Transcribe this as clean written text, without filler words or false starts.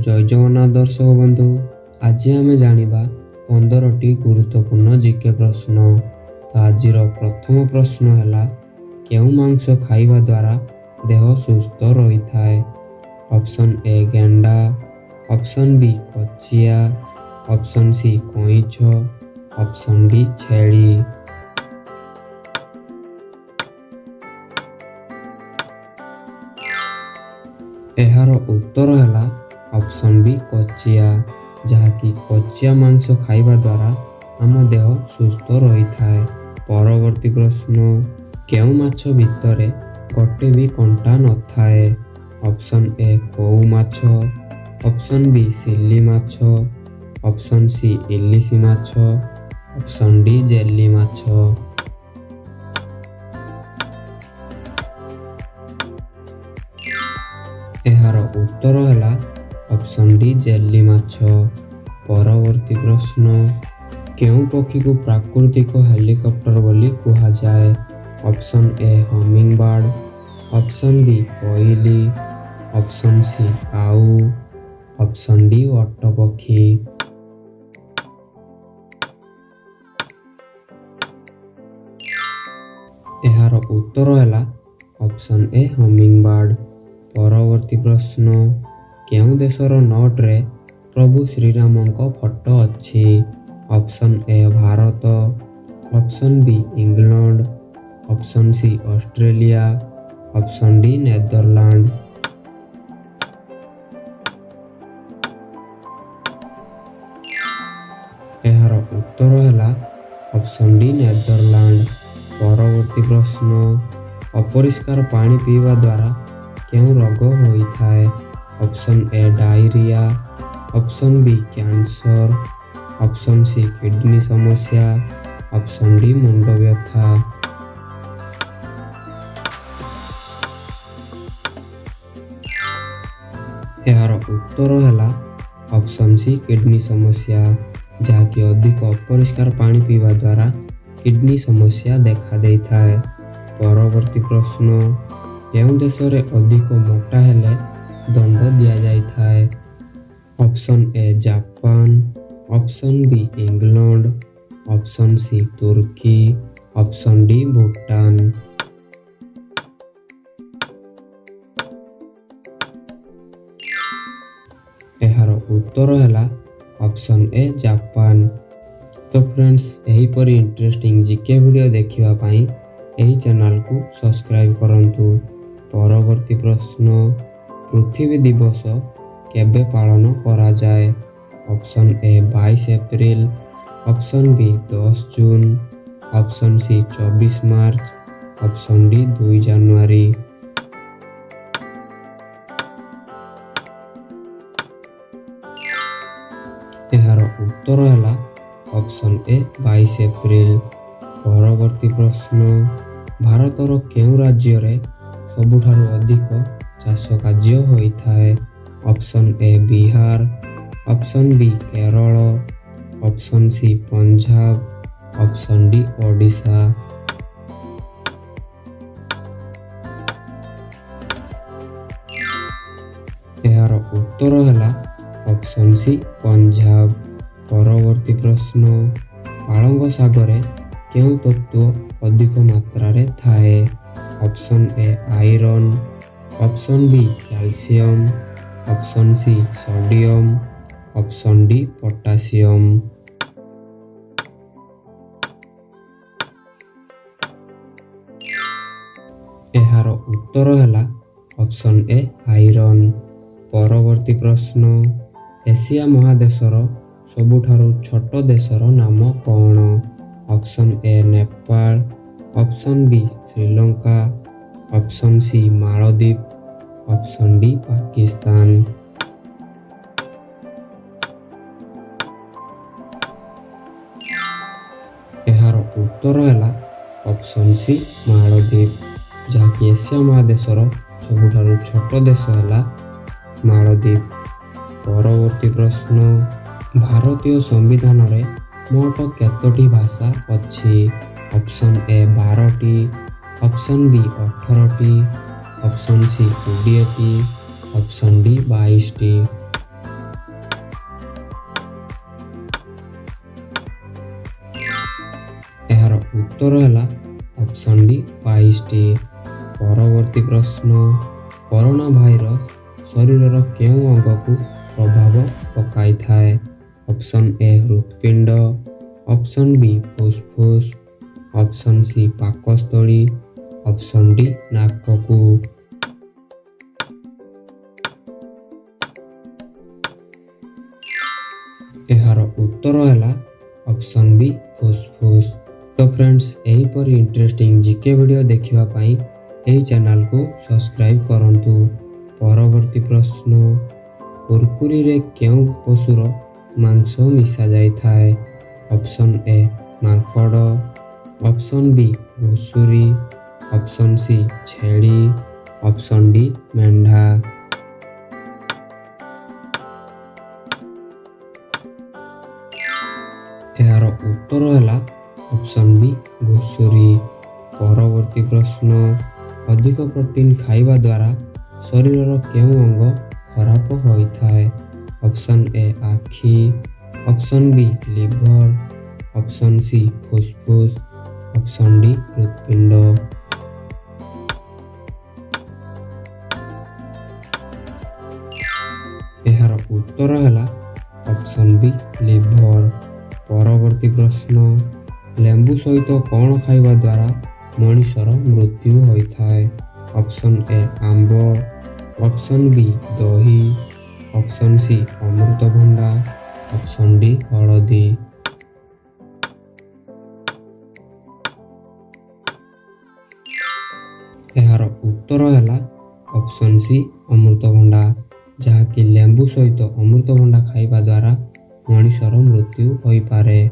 ଜୟ ଜଗନ୍ନାଥ ଦର୍ଶକ ବନ୍ଧୁ। ଆଜି ଆମେ ଜାଣିବା 15ଟି ଗୁରୁତ୍ୱପୂର୍ଣ୍ଣ ଜିକେ ପ୍ରଶ୍ନ। ତ ଆଜିର ପ୍ରଥମ ପ୍ରଶ୍ନ ହେଲା, କେଉଁ ମାଂସ ଖାଇବା ଦ୍ୱାରା ଦେହ ସୁସ୍ଥ ରହିଥାଏ? ଅପସନ୍ ଏ ଗେଣ୍ଡା, ଅପସନ୍ ବି କଚିଆ, ଅପସନ୍ ସି କଇଁଛ, ଅପସନ୍ ଡି ଛେଳି। ଏହାର ଉତ୍ତର ହେଲା ଅପସନ୍ ବି କଚିଆ, ଯାହାକି କଚିଆ ମାଂସ ଖାଇବା ଦ୍ୱାରା ଆମ ଦେହ ସୁସ୍ଥ ରହିଥାଏ। ପରବର୍ତ୍ତୀ ପ୍ରଶ୍ନ, କେଉଁ ମାଛ ଭିତରେ ଗୋଟେ ବି କଣ୍ଟା ନଥାଏ? ଅପସନ୍ ଏ କଉ ମାଛ, ଅପସନ୍ ବି ସିଲି ମାଛ, ଅପସନ୍ ସି ଇଲିଶି ମାଛ, ଅପସନ୍ ଡି ଜେଲି ମାଛ। ଏହାର ଉତ୍ତର ହେଲା ଅପସନ୍ ଡି ଜେଲି ମାଛ। ପରବର୍ତ୍ତୀ ପ୍ରଶ୍ନ, କେଉଁ ପକ୍ଷୀକୁ ପ୍ରାକୃତିକ ହେଲିକପ୍ଟର ବୋଲି କୁହାଯାଏ? Option A humming bird, option B କୋଇଲି, ଅପସନ୍ ସି କାଉ, ଅପସନ୍ ଡି ଓଟ ପକ୍ଷୀ। ଏହାର ଉତ୍ତର ହେଲା ଅପସନ୍ ଏ ହମିଂ ବାର୍ଡ। ପରବର୍ତ୍ତୀ ପ୍ରଶ୍ନ, କେଉଁ ଦେଶର ନୋଟରେ ପ୍ରଭୁ ଶ୍ରୀରାମଙ୍କ ଫଟୋ ଅଛି? Option A Bharat, option B England, option C Australia, option D Netherland. ଏହାର ଉତ୍ତର ହେଲା ଅପସନ୍ ଡି ନେଦରଲ୍ୟାଣ୍ଡ। ପରବର୍ତ୍ତୀ ପ୍ରଶ୍ନ, ଅପରିଷ୍କାର ପାଣି ପିଇବା ଦ୍ୱାରା କେଉଁ ରୋଗ ହୋଇଥାଏ? Option A diarrhoea, option B cancer, option C kidney ସମସ୍ୟା, ଅପସନ୍ ଡି ମୁଣ୍ଡ ବ୍ୟଥା। ଏହାର ଉତ୍ତର ହେଲା ଅପସନ୍ ସି କିଡନୀ ସମସ୍ୟା, ଯାହାକି ଅଧିକ ଅପରିଷ୍କାର ପାଣି ପିଇବା ଦ୍ୱାରା କିଡନୀ ସମସ୍ୟା ଦେଖାଦେଇଥାଏ। ପରବର୍ତ୍ତୀ ପ୍ରଶ୍ନ, କେଉଁ ଦେଶରେ ଅଧିକ ମୋଟା ହେଲେ ଦଣ୍ଡ ଦିଆଯାଇଥାଏ? Option A Japan, option B England, option C Turkey, option D Bhutan. ଏହାର ଉତ୍ତର ହେଲା ଅପସନ୍ ଏ ଜାପାନ। ତ ଫ୍ରେଣ୍ଡସ୍, ଏହିପରି ଇଣ୍ଟରେଷ୍ଟିଂ ଜିକେ ଭିଡ଼ିଓ ଦେଖିବା ପାଇଁ ଏହି ଚ୍ୟାନେଲକୁ ସବସ୍କ୍ରାଇବ୍ କରନ୍ତୁ। ପରବର୍ତ୍ତୀ ପ୍ରଶ୍ନ, ପୃଥିବୀ ଦିବସ କେବେ ପାଳନ କରାଯାଏ? Option A 22 April, option B 10 June, option C 24 March, option D 2 ଜାନୁଆରୀ। ଏହାର ଉତ୍ତର ହେଲା ଅପସନ୍ ଏ 22 ଏପ୍ରିଲ। ପରବର୍ତ୍ତୀ ପ୍ରଶ୍ନ, ଭାରତର କେଉଁ ରାଜ୍ୟରେ ସବୁଠାରୁ ଅଧିକ ଚାଷ କାର୍ଯ୍ୟ ହୋଇଥାଏ? Option A Bihar, option B Kerala, option C Punjab, option D Odisha. ଏହାର ଉତ୍ତର ହେଲା ଅପସନ୍ ସି ପଞ୍ଜାବ। ପରବର୍ତ୍ତୀ ପ୍ରଶ୍ନ, ପାଳଙ୍ଗ ଶାଗରେ କେଉଁ ତତ୍ତ୍ୱ ଅଧିକ ମାତ୍ରାରେ ଥାଏ? Option A iron, option B calcium, option C sodium, option D potassium. ଏହାର ଉତ୍ତର ହେଲା ଅପସନ୍ ଏ ଆଇରନ୍। ପରବର୍ତ୍ତୀ ପ୍ରଶ୍ନ, ଏସିଆ ମହାଦେଶର ସବୁଠାରୁ ଛୋଟ ଦେଶର ନାମ କ'ଣ? Option A Nepal, option B Sri Lanka, option C ମାଳଦ୍ୱୀପ, ଅପସନ୍ ଡି ପାକିସ୍ତାନ। ଏହାର ଉତ୍ତର ହେଲା ଅପସନ୍ ସି ମାଳଦ୍ୱୀପ, ଯାହାକି ଏସିଆ ମହାଦେଶର ସବୁଠାରୁ ଛୋଟ ଦେଶ ହେଲା ମାଳଦ୍ୱୀପ। ପରବର୍ତ୍ତୀ ପ୍ରଶ୍ନ, ଭାରତୀୟ ସମ୍ବିଧାନରେ ମୋଟ କେତୋଟି ଭାଷା ଅଛି? ଅପସନ୍ ଏ 12ଟି, ଅପସନ୍ ବି 18ଟି, ଅପସନ୍ ସି 20ଟି, ଅପସନ୍ ଡି 22ଟି। ଉତ୍ତର ହେଲା ଅପସନ୍ ଡି, 22ଟି। ପରବର୍ତ୍ତୀ ପ୍ରଶ୍ନ, କରୋନା ଭାଇରସ୍ ଶରୀରର କେଉଁ ଅଙ୍ଗକୁ ପ୍ରଭାବ ପକାଇଥାଏ? ଅପସନ୍ ଏ, ହୃତ୍ପିଣ୍ଡ, ଅପସନ୍ ବି, ଫୁସଫୁସ, ଅପସନ୍ ସି, ପାକସ୍ଥଳୀ, ଅପସନ୍ ଡି, ନାକକୁ। ଏହାର ଉତ୍ତର ହେଲା ଅପସନ୍ ବି, ଫୁସଫୁସ। ତ ଫ୍ରେଣ୍ଡସ୍, ଏହିପରି ଇଣ୍ଟରେଷ୍ଟିଂ ଜିକେ ଭିଡ଼ିଓ ଦେଖିବା ପାଇଁ ଏହି ଚ୍ୟାନେଲକୁ ସବସ୍କ୍ରାଇବ୍ କରନ୍ତୁ। ପରବର୍ତ୍ତୀ ପ୍ରଶ୍ନ, କୁରକୁରିରେ କେଉଁ ପଶୁର ମାଂସ ମିଶାଯାଇଥାଏ? ଅପସନ୍ ଏ, ମାଙ୍କଡ଼, ଅପସନ୍ ବି, ଘୁଷୁରୀ, ଅପସନ୍ ସି, ଛେଳି, ଅପସନ୍ ଡି, ମେଣ୍ଢା। ଏହାର ଉତ୍ତର ହେଲା ଅପସନ୍ ବି, ଘୁଷୁରୀ। ପରବର୍ତ୍ତୀ ପ୍ରଶ୍ନ, ଅଧିକ ପ୍ରୋଟିନ୍ ଖାଇବା ଦ୍ୱାରା ଶରୀରର କେଉଁ ଅଙ୍ଗ ଖରାପ ହୋଇଥାଏ? ଅପସନ୍ ଏ, ଆଖି, option B, liver, option C, ଫୁସଫୁସ, ଅପସନ୍ ଡି, ହୃତ୍ପିଣ୍ଡ। ଏହାର ଉତ୍ତର ହେଲା ଅପସନ୍ ବି, ଲିଭର। ପରବର୍ତ୍ତୀ ପ୍ରଶ୍ନ, ଲେମ୍ବୁ ସହିତ କ'ଣ ଖାଇବା ଦ୍ୱାରା ମଣିଷର ମୃତ୍ୟୁ ହୋଇଥାଏ? ଅପସନ୍ ଏ, ଆମ୍ବ, ଅପସନ୍ ବି, ଦହି, ଅପସନ୍ ସି, ଅମୃତଭଣ୍ଡା, ଅପସନ୍ ଡି, ହଳଦୀ। ଏହାର ଉତ୍ତର ହେଲା ଅପସନ୍ ସି, ଅମୃତଭଣ୍ଡା, ଯାହାକି ଲେମ୍ବୁ ସହିତ ଅମୃତଭଣ୍ଡା ଖାଇବା ଦ୍ୱାରା ମଣିଷର ମୃତ୍ୟୁ ହୋଇପାରେ।